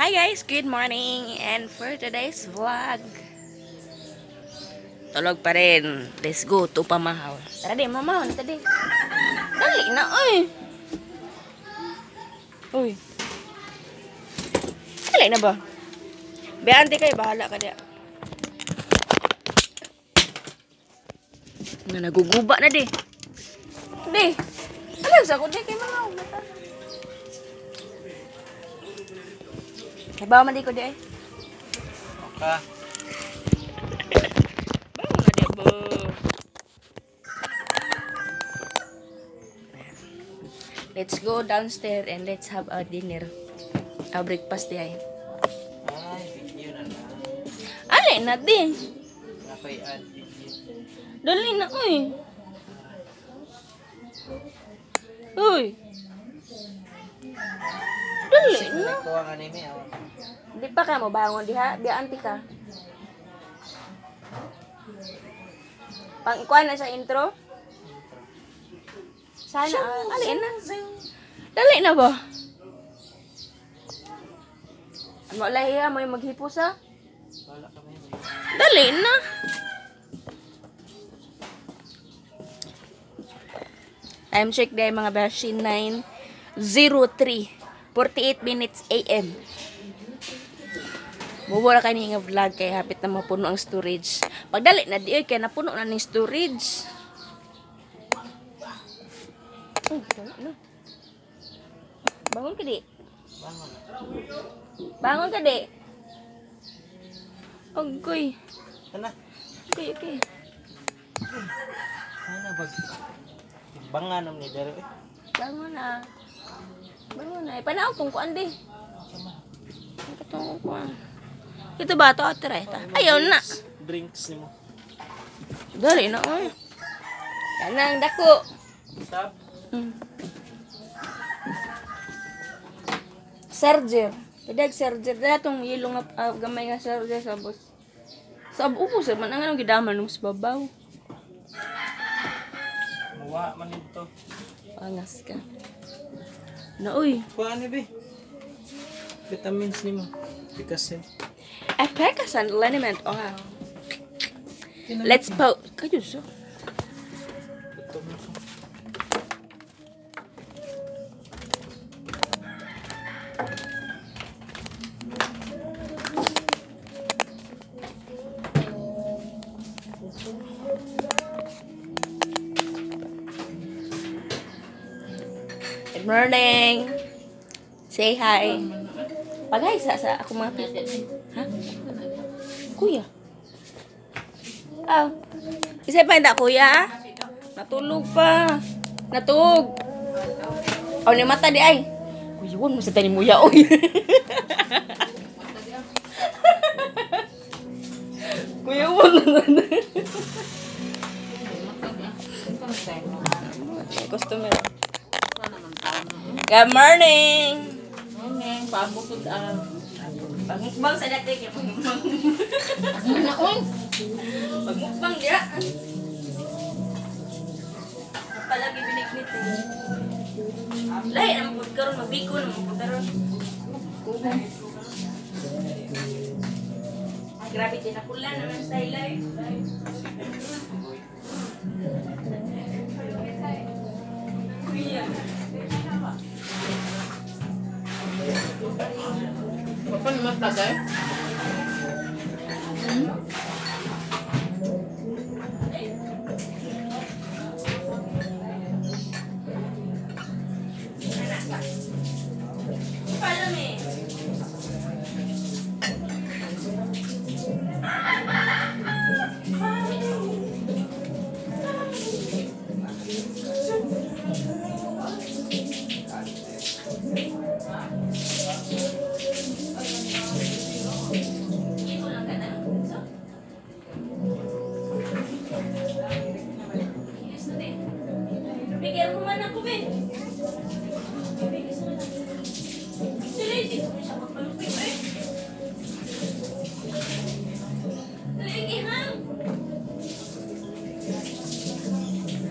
Hi guys, good morning, and for today's vlog, tulog pa rin. Let's go to Pamahaw. Tara di, mamahaw na tadi. Dali na, oy. Uy. Dali na ba? Be, ante kayo, bahala ka diya. Nga naguguba na di. Di. Alam sa ko di kay mga mata. Kabaw man di ko di ay. Ka. Bangon na di ba. Let's go downstairs and let's have our dinner. Our breakfast di ay. Ay, video na lang. Ali na di. Ako'y add video. Dali na oy. Uy. Dali na. Kuha ka nimi, oh. Di pa ka mo bangon diha, biya anti ka. Pang kuan na sa intro. Sana ali na. Dali na ba? Ano lahi mo yung maghipos ha? Wala kami. Dali na. Time check dahil mga beshi, 9:03. 48 minutes AM. Bubura ka nga vlog kay hapit na mapuno ang storage. Pagdali na di kay napuno na ning storage. Oh, dali na. Bangon ka di. Bangon. Bangon ka di. Agoy. Ana. Okay, okay. Ana bag. Bangan ni dere eh. Bangon na. Bangon na. Ipanaw tong kuan di. Katong kuan. Ito ba to? Tara, ito. Ayaw na. Drinks nimo. Dali na, oy. Kanang dako. Stop. Charger. Pidag charger. Datong yelo nga gamay nga charger sa bus. Sa upo sa man ang anong gidaman nung sa babaw. Muwa man dito. Angas ka. Na oy. Kuha ni be. Vitamins nimo. Pikasin. A Pekasan liniment. Oh. Let's po. Kayo so. Gutom na ko. Good morning. Say hi. Pag-hi sa ako mga people. Ha? Kuya. Aw. Isa pa hindi, kuya? Natulog pa. Natug. Aw, ni mata di ay. Kuya, wag mo sa tanim mo ya, oy. Kuya, wag na na. Customer. Good morning. Morning, paabukod ang Pagmukbang sa dati kay pagmukbang. Naon. Pagmukbang dia. Palagi binignit eh. Lahi na magpud karon, mabiko na magpud karon. Grabe tinakulan naman sa ilay. Kuya. Papan mo tagay? Follow me. Bigyan mo man ako, be. Bigyan mo na. Dali, di ko siya magpalupit, eh. Dali, hang.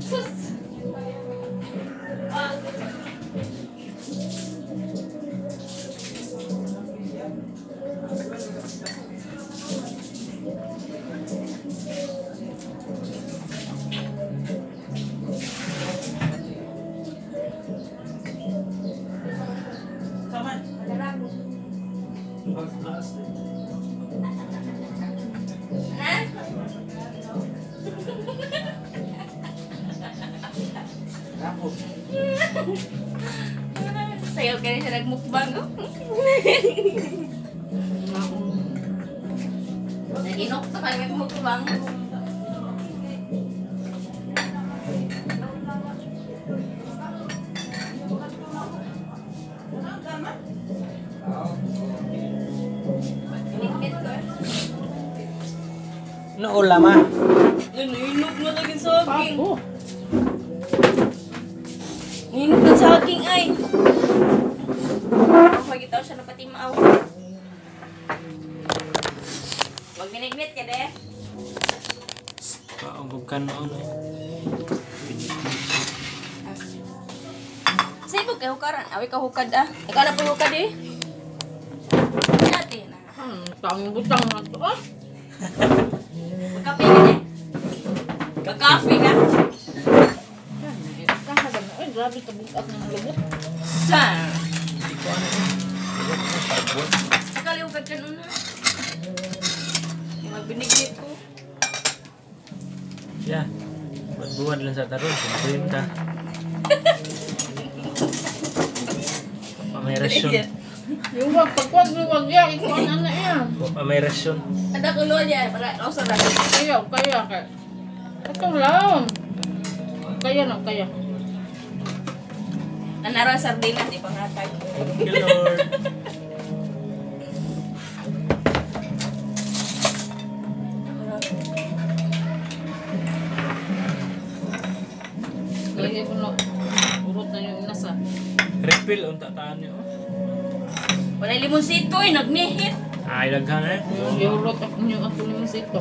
Sus. Ah. Na? Sayaw ka rin siya nagmukbang. Oh. Nag-inok sa kanya nagmukbang. Inikit ko eh. No ulam ah. Nanuinog na lagi saging. Pabo. Ninog na saging ay. Pagitaw siya na pati maaw. Wag minignit ka de. Paugog ka noon eh. Sa ibog kay hukaran. Awi ka hukad ah. Ikaw na po hukad eh. Ate na. Tanging butang na to ah. Magkape ka de. Magkape ka. Kahagan na. Ay, grabe kabukat ng lubot. Sa. Hindi ko ano eh. Hindi ko pagbuwan. Sakali hukad ka nun ah. Magbinignit ko. Yeah. Buwan lang sa taron, 50. Pa may rasyon. Yung wag, pagkwag, yung wag ya, ikaw na na yan. Pa may rasyon. Ada ko niya para kausa ra. Kaya, kaya, kaya. Ito lang. Kaya na, kaya. Nanaro sardinas ipanghatag. Thank you, Lord. Kaya ko na, urot na yung inasa. Refill unta taan niyo. Walay limonsito eh, nagnihit. Ay, daghan eh. Yung urot ako yung ato ni Masito.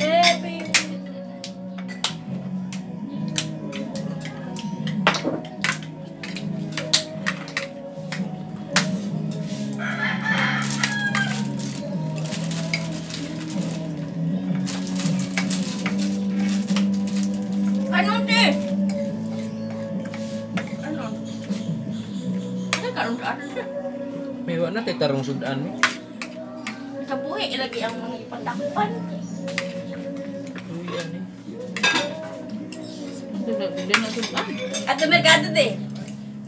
Eh, baby. Ano, te? Ano? Ano karon ka? Ano, te? May wa na tay tarong sudan ni. Kabuhi, ilagi ang mga ipatakpan. Uy, ani. Hindi na sudan. At sa merkado de.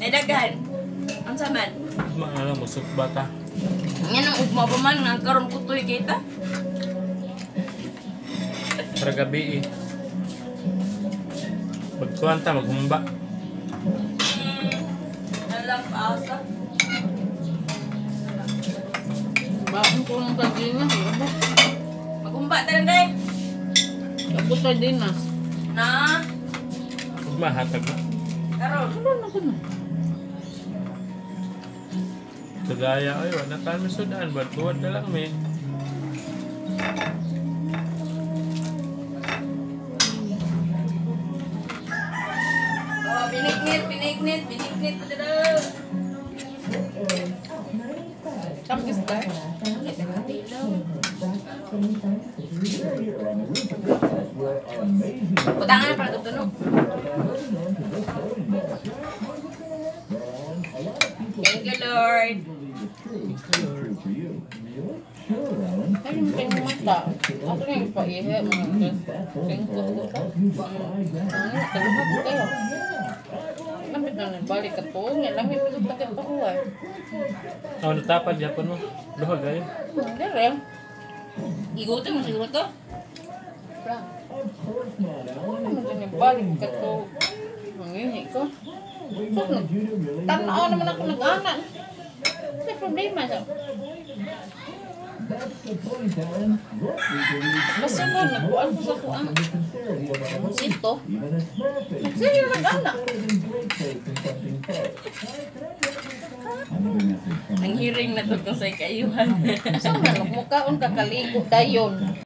Naidaghan. Ang saman. Maala mo bata. Yan ang ugma pa man nga karon kutoy kita. Para gabi eh. Pagkuhan ta, maghumba. Alam paasa. Baon ko ng kagina. Abot. Magumba ta lang day. Abot sardinas. Na. Ugma, hatag na. Karon. Ano na ko na? Kagaya, ay, wala tayo may sudan. Ba't buwan na lang, may. Oh, binignit, binignit, binignit pa dito. Tapos ba? Butangan na para tunog. Thank you, Lord. Ay, yung kayong mata. Ako na yung paihi. Mga tingkot ko pa. Ano, kaluha ko kayo. Lamit na nagbalik ka to. Nga, lamit na pati pa ko eh. Oh, natapad, Japon mo. Duha, gayo. Hindi rin. Igutin mo siguro to. Ano mo din yung balik ka to. Mangingi ko. So, tanaw naman ako nag-anak. Sa problema sa. Basta mo, nagbuan ko sa kuang. Sito. Sige, nag-anak. Ang hearing na to kung sa kayuhan. Sa man, nagmukaon ka kaligo dayon.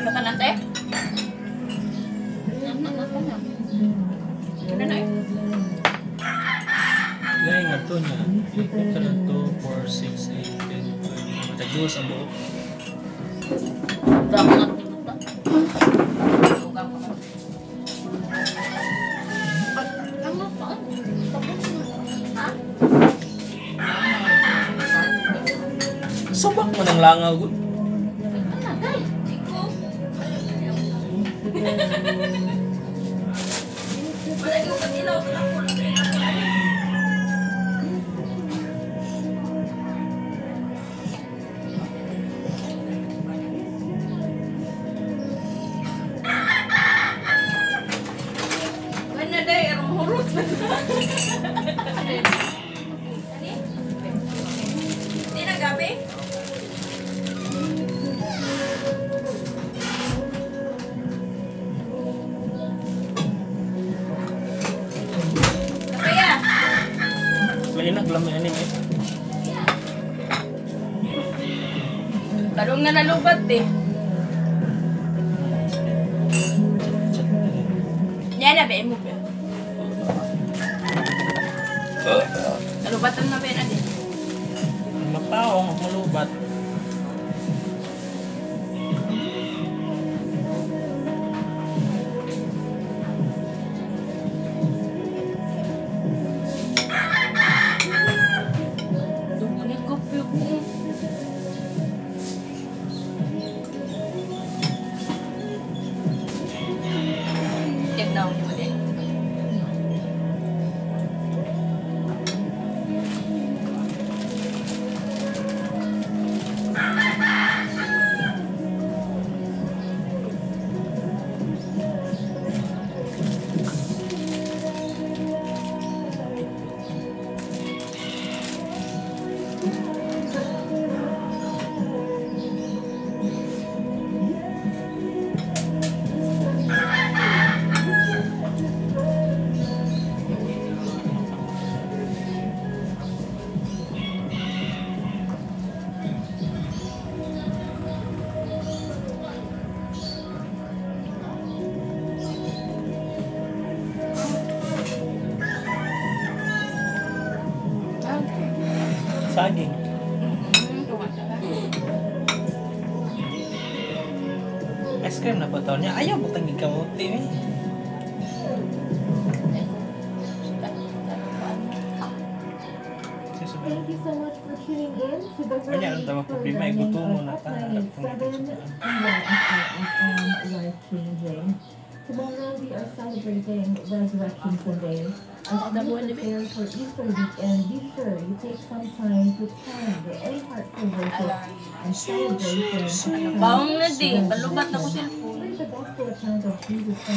Ano ka nante? Ano na? Ano na eh? Lain nga to niya. Ikot ka lang 2, 4, 6, 8, 10, 20. Matagduwas ang buhok. Damo nga tibuta. Ano pa? Tapos na. Ha? Subak mo ng langaw. Gud. Ano day? Iko. Wala yung patilaw sa ako. Wala day, arong hurot na. Ani? Di na gabi? Kaya, Lain na, lamay anim eh. Tarong na nalubat eh. Chat, chat. Yan na, be mo be. Nalubatan na be na din. Mapaong, malubat. Dugli ko ko. Tignaw niyo din. Saging. Ice cream na pa taon niya. Ayaw, butang kamote eh. Thank you so much for tuning in to the Kanya, ang tama problema, programming igutom mo of na ta. Hotline 7 FM Life Changing. Tomorrow we are celebrating Resurrection Sunday. As we prepare for Easter weekend, be sure you take some time to attend the A Heartful Worship and celebration of Baong na di, palubat na ko cellphone. Read the gospel account of Jesus Christ.